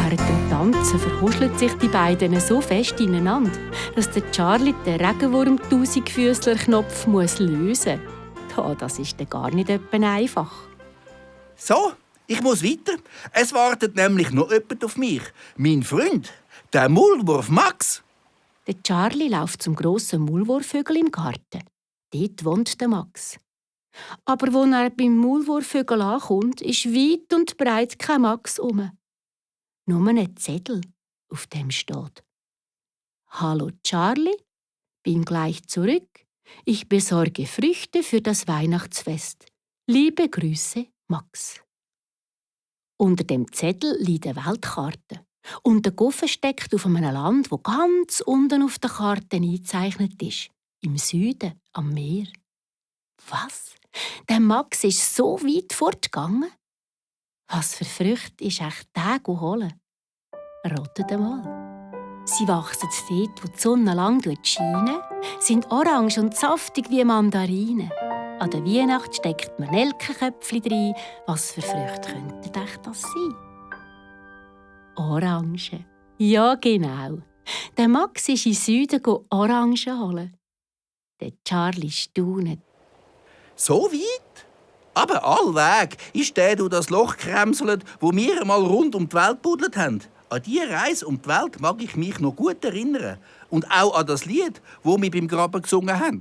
Während dem Tanzen verhuscheln sich die beiden so fest ineinander, dass der Charlie den Regenwurm-Tausendfüßler-Knopf lösen muss. Das ist dann gar nicht etwa einfach. So, ich muss weiter. Es wartet nämlich noch jemand auf mich. Mein Freund, der Maulwurf Max. Der Charlie läuft zum grossen Maulwurfvögel im Garten. Dort wohnt der Max. Aber als er beim Maulwurfvögel ankommt, ist weit und breit kein Max um. Nur ein Zettel, auf dem steht: «Hallo Charlie, bin gleich zurück. Ich besorge Früchte für das Weihnachtsfest. Liebe Grüße, Max.» Unter dem Zettel liegt eine Weltkarte. Und der Koffer steckt auf einem Land, wo ganz unten auf der Karte eingezeichnet ist. Im Süden, am Meer. Was? Der Max ist so weit fortgegangen? Was für Früchte ist echt der holen? Ratet einmal. Sie wachsen dort, wo die Sonne lang scheint, sind orange und saftig wie Mandarinen. An der Weihnacht steckt man Nelkenköpfchen rein. Was für Früchte könnten das sein? Orangen. Ja, genau. Der Max ist in den Süden Orangen holen. Der Charlie staunet. So weit? Aber allweg ist der durch das Loch gekremselt, wo wir einmal rund um die Welt buddelt haben. An diese Reise um die Welt mag ich mich noch gut erinnern. Und auch an das Lied, das wir beim Graben gesungen haben.